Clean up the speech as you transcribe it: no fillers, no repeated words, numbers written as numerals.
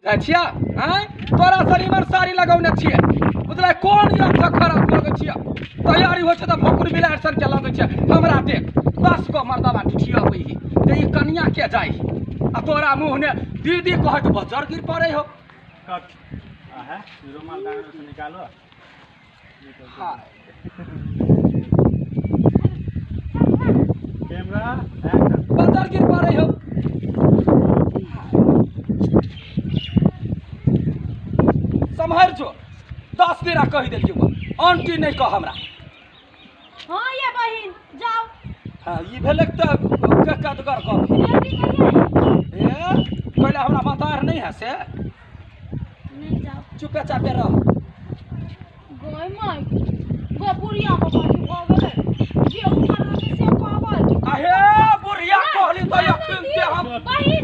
कहै छियै आँय तोरा शरीर साड़ी लगौने छियै बुझलै कोन अर्थ खराब लगै छियै तैयारी होइ छै तऽ भोकुर बिलाड़ि सनके लगै छै हमरा देख 10 गो मर्दबा ठिठियबै ही तऽ ई कनिया के जाइ आ तोरा मुँह ने दीदी कहत बजर गिर पड़ै हो। कट है रुमाल डांगर से निकालो। हाँ कैमरा एक्शन। बजर गिर पड़ै हो। सम्हारि जो 10 बेरा कहि देलियौ आंटी नहीं कह हमरा। हाँ ये बहिन जाओ। हाँ ई भेलै तऽ कदगर गप ए पहिले हमरा मतार नहीं है से नहीं जाओ चुपे चापे रह। गय my गो बुढ़िया को बाजू भऽ गेलै जे उमर रहतै से कहबै। अहे बुढ़िया कहली तऽ अखन ते हम बहिन